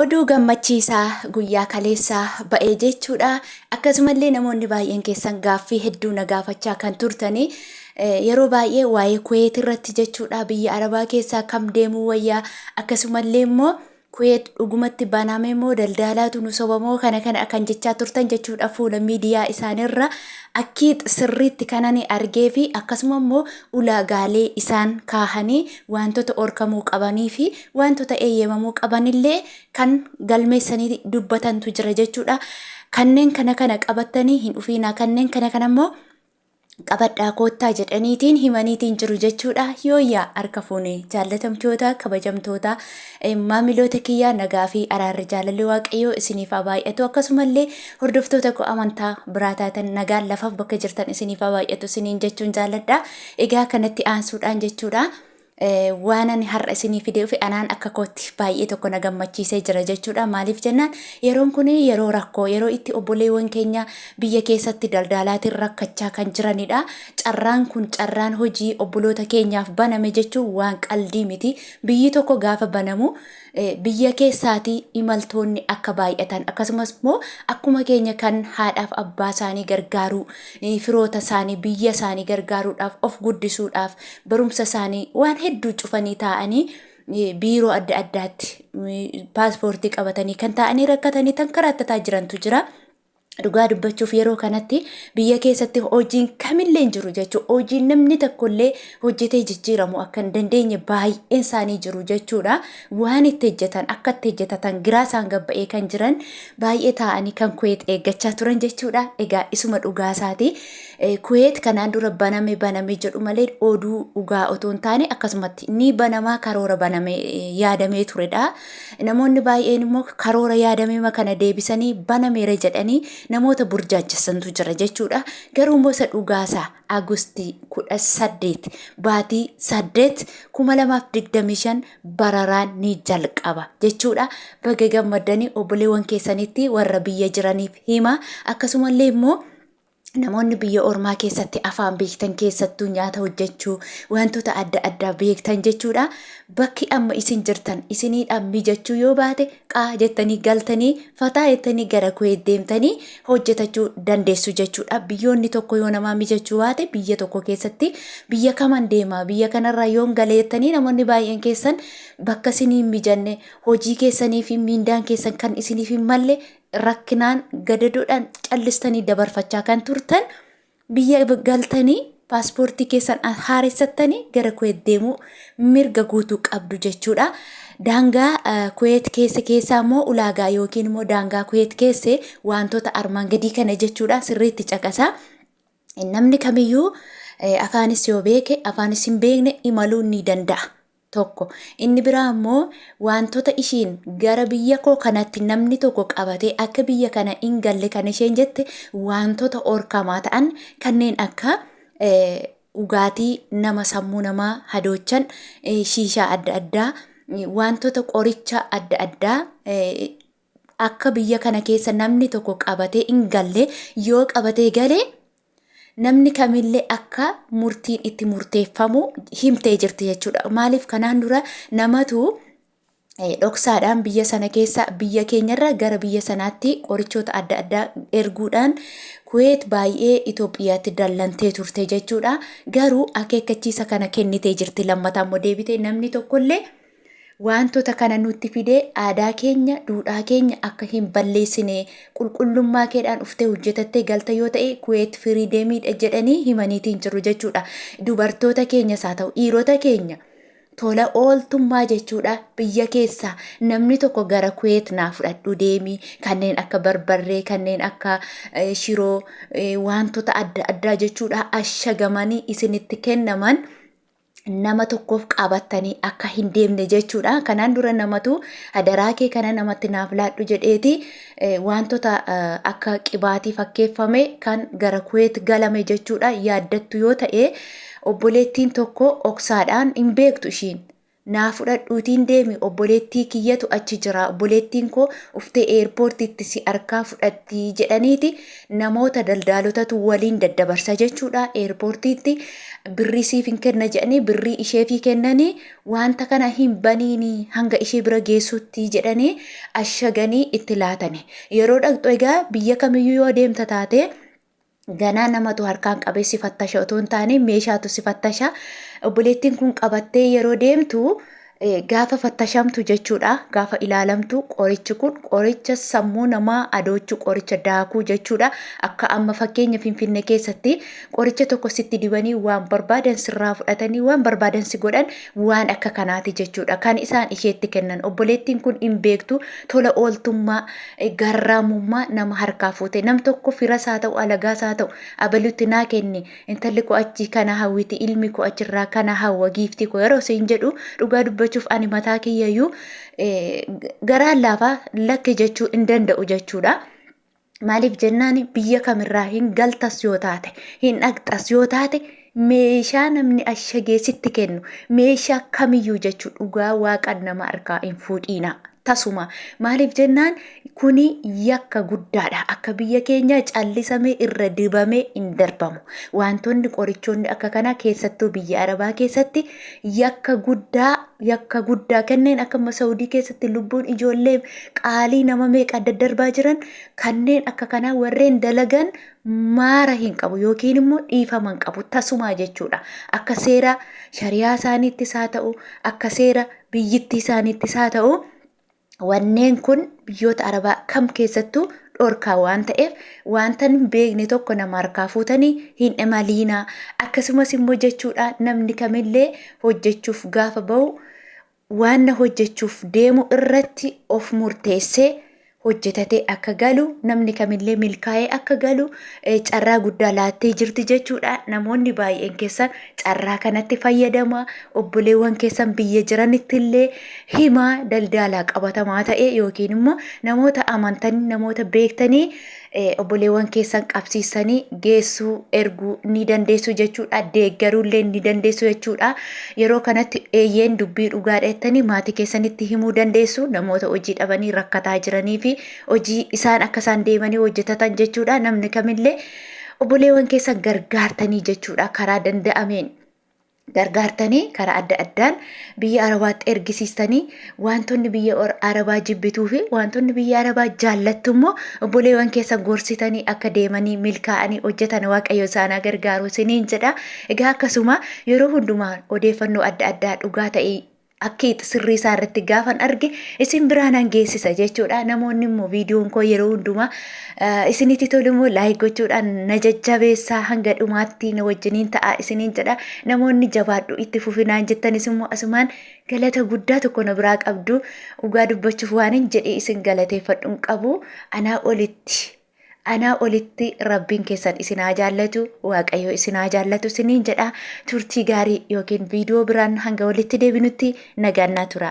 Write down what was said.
Oduu gammachiisaa guyyaa kaleessaa ba'ee jechuudha. Akkasumallee namoonni baay'een keessan gaaffii hedduu na gaafachaa kan turtanii yeroo baay'ee waa'ee Kuweet irratti jechuudha, biyya Arabaa keessaa kam deemuu wayyaa, akkasumallee immoo Kuweet dhugumatti baname moo daldaalaatu nu sobamoo, kana kana kan jechaa turtan jechuudha. Fuula miidiyaa isaaniirra akkiit sirriitti kanan argee fi akkasuma immoo ulaagaalee isaan kaahanii wantoota orkamuu qabanii fi wantoota eeyyamamuu qabanillee kan galmeessanii dubbatantu jira jechuudha. Kanneen kana kana qabattanii hin dhufiinaa, kanneen kana kana immoo qabadhaa koottaa jedhaniitiin himaniitiin jiru jechuudha. Yooyyaa, harka fuune jaallatamtoota, kabajamtoota, maamiloota kiyyaa, nagaa fi araarri jaalalli Waaqayyoo isiniif haa baay'atu. Akkasumallee hordoftoota koo amantaa biraa taatan, nagaan lafaaf bakka jirtan isiniif haa baay'atu isiniin jechuun jaalladha. Egaa kanatti aansuudhaan jechuudha. Waan ani har'a isinii fidee dhufe anaan akka kootti baay'ee tokko na gammachiisee jira jechuudha. Maaliif jennaan, yeroon kun yeroo rakkoo, yeroo itti obboleewwan keenya biyya keessatti daldalaatiin rakkachaa kan jiranidha. Carraan kun, carraan hojii obboloota keenyaaf baname jechuun waan qaldii miti. Biyyi tokko gaafa banamu biyya keessaatii imaltoonni akka baay'atan, akkasumas immoo akkuma keenya kan haadhaaf abbaa isaanii gargaaruu, firoota isaanii, biyya isaanii gargaaruudhaaf, of guddisuudhaaf, barumsa isaanii waan hedduu cufanii taa'anii, biiroo adda addaatti paaspoortii qabatanii kan taa'anii rakkatanii tan karaattataa jirantu jira. Dhugaa dubbachuuf, yeroo kanatti biyya keessatti hojiin kamillee hin jiru jechuudha. Hojiin namni tokkollee hojjetee jijjiiramu akka hin dandeenye baay'een isaanii jiru jechuudha. Waan itti hojjetan, akka itti hojjetatan giraa isaan gabba'ee kan jiran baay'ee taa'anii kan Kuweet eeggachaa turan jechuudha. Egaa isuma dhugaa isaati. Kuweet kanaan dura baname baname jedhu malee oduu dhugaa otoo hin taane akkasumatti ni banamaa karoora baname yaadamee turedha. Namoonni baay'een immoo karoora yaadamee kana deebisanii banameera jedhanii namoota burjaajjessantu jira jechuudha. Garuu immoo isa dhugaasaa Agustii 18, baatii 8, 2025 bararaan ni jalqaba jechuudha. Baga gammaddanii, obboleewwan keessanitti warra biyya jiraniif hima. Akkasumallee immoo namoonni biyya ormaa keessatti afaan beektan, keessattuu nyaata hojjechuu, wantoota adda addaa beektan jechuudha. Bakki amma isin jirtan isiniidhaan mijachuu yoo baate, qaa jettanii galtanii, fataa jettanii gara Kuweet deemtanii hojjetachuu dandeessu jechuudha. Biyyoonni tokko yoo namaa mijachuu baate, biyya tokko keessatti biyya kaman deema, biyya kanarraa yoon gale jettanii namoonni baay'een keessan bakka isinii hin mijanne, hojii keessanii fi miindaan keessan kan isiniif hin malle, rakkinaan gadadoodhaan callistanii dabarfachaa kan turtan, biyya galtanii paaspoortii keessan haaressattanii gara Kuweet deemuu mirga guutuu qabdu jechuudha. Daangaa Kuweet keessa keessaa immoo ulaagaa yookiin immoo daangaa Kuweet keesse wantoota armaan gadii kana jechuudha, sirriitti caqasaa. Namni kamiyyuu afaanis yoo beeke, afaanis hin beekne, imaluu ni danda'a. Tokko inni biraa immoo wantoota ishiin gara biyya koo kanatti namni tokko qabatee akka biyya kana hin galle kan isheen jette, wantoota orkamaa ta'an kanneen akka dhugaatii nama sammuu namaa hadoochan, shiishaa adda addaa, wantoota qoricha adda addaa akka biyya kana keessa namni tokko qabatee hin galle, yoo qabatee galee namni kamillee akka murtiin itti murteeffamu himtee jirti jechuudha. Maaliif, kanaan dura namatu dhoksaadhaan biyya sana keessa, biyya keenyarra gara biyya sanaatti qorichoota adda addaa erguudhaan Kuweet baay'ee Itoophiyaatti dallantee turte jechuudha. Garuu akeekkachiisa kana kennitee jirti, lammataa immoo deebitee namni tokkollee wantoota kana nutti fidee aadaa keenya, duudhaa keenya akka hin balleessine, qulqullummaa keedhaan dhuftee hojjetattee galta yoo ta'e Kuweet freedomiidha jedhanii himaniitiin jiru jechuudha. Dubartoota keenyas haa ta'u dhiirota keenya, tola ooltummaa jechuudha, biyya keessaa namni tokko gara Kuweet naa fudhadhu deemii, kanneen akka barbarree, kanneen akka shiroo, wantoota adda addaa jechuudha, ashagamanii isinitti kennaman nama tokkoof qabattanii akka hin deemne jechuudha. Kanaan dura namatu hadaraa kee kana namatti naaf laadhu jedheeti wantoota akka qibaatii fakkeeffame kan gara Kuweet galame jechuudha. Yaaddattu yoo ta'e, obboleettiin tokko oksaadhaan hin beektu ishiin. Naa fudhadhuutiin deemi obboleettii kiyyatu achi jira obboleettiin koo uftee eerpoortiitti si harkaa fudhatti jedhaniiti namoota daldaalotatu waliin daddabarsa jechuudha. Eerpoortiitti birrii siif hin kenna jedhanii birrii isheefii kennanii wanta kana hin baniini hanga ishee bira geessutti jedhanii ashaganii itti laatani. Yeroo dhaqxu egaa biyya kamiyyuu yoo deemta taate ganaa namatu harkaan qabee si fattasha otoo hin taane meeshaatu si fattasha. Obboleettiin kun qabattee yeroo deemtu gaafa fattashamtu jechuudha. Gaafa ilaalamtu qorichi kun qoricha sammuu namaa adoochu qoricha daakuu jechuudha. Akka amma fakkeenya Finfinnee keessatti qoricha tokko sitti dibanii waan barbaadan sirraa fudhatanii waan barbaadan si godhan waan akka kanaati jechuudha. Kan isaan isheetti kennan obboleettiin kun hin beektu tola ooltummaa garraamummaa nama harkaa fuute. Nam tokko firas haa ta'u alagaas haa ta'u abalutti naa kenni intalli koo achi kana hawwiti ilmi koo achirraa kana hawwa giiftii koo yeroo siin jedhu dhugaa dubbachuuf ani mataa kiyyayyuu garaan laafaa lakki jechuu hin danda'u jechuudha. Maaliif jennaan biyya kamirraa hin galtas yoo taate hin dhaqxas yoo taate meeshaa namni ashagee sitti kennu meeshaa kamiyyuu jechuu dhugaa waaqa nama harkaa hin fuudhiina. Tasuma maaliif jennaan kuni yakka guddaadha. Akka biyya keenyaa callisamee irra dibamee hin darbamu. Wantoonni qorichoonni akka kanaa keessattuu biyya Arabaa keessatti yakka guddaa yakka guddaa kanneen akka amma Saudii keessatti lubbuun ijoollee qaalii nama meeqa daddarbaa jiran kanneen akka kanaa warreen dalagan maara hin qabu yookiin immoo dhiifama hin qabu tasumaa jechuudha. Akka seera shariyaa isaaniittis haa ta'u akka seera biyyittii isaaniittis haa ta'u wanneen kun biyyoota Arabaa kam keessattuu dhorkaa waan ta'eef wanta hin beekne tokko nama harkaa fuutanii hin imaliinaa. Akkasumas immoo jechuudha namni kamillee hojjechuuf gaafa ba'u waan hojjechuuf deemu irratti of murteessee hojjetatee akka galu namni kamillee milkaa'ee akka galu carraa guddaa laattee jirti jechuudha. Namoonni baay'een keessan carraa kanatti fayyadamaa obboleewwan keessan biyya jiranitti illee himaa daldaalaa qabatamaa ta'e yookiin immoo namoota amantanii namoota beektanii obboleewwan keessan qabsiisanii geessuu erguu ni dandeessu jechuudha. Deeggaruullee ni dandeessu jechuudha. Yeroo kanatti eeyyeen dubbii dhugaadha jettanii maatii keessanitti himuu dandeessu. Namoota hojii dhabanii rakkataa jiranii fi hojii isaan akka isaan deemanii hojjetatan jechuudha. Namni kamillee obboleewwan keessan gargaartanii jechuudha karaa danda'ameen. Gargaartanii karaa adda addaan biyya Arabaatti ergisiistanii wantoonni biyya Arabaa jibbituu fi wantoonni biyya Arabaa jaallattu immoo obboleewwan keessan gorsitanii akka deemanii milkaa'anii hojjetan Waaqayyo isaanaa gargaaru isiniin jedha. Egaa akkasuma yeroo hundumaa odeeffannoo adda addaa dhugaa ta'e akka sirrii isaa irratti gaafan arge isin biraanan geessisa jechuudha. Namoonni immoo viidiyoon koo yeroo hundumaa isinitti tolu immoo like gochuudhaan na jajjabeessaa hanga dhumaatti na wajjiniin ta'a isiniin jedha. Namoonni jabaadhu itti fufinaan jettanis immoo asumaan galata guddaa tokko na biraa qabdu. Dhugaa dubbachuuf waan hin jedhee isin galateeffadhu hin qabu. Anaa olitti Anaa olitti Rabbiin keessan isin haa jaallatu, Waaqayyo isin haa jaallatu isiniin jedha. Turtii gaarii yookiin viidiyoo biraan hanga walitti deebinutti nagaan naa tura.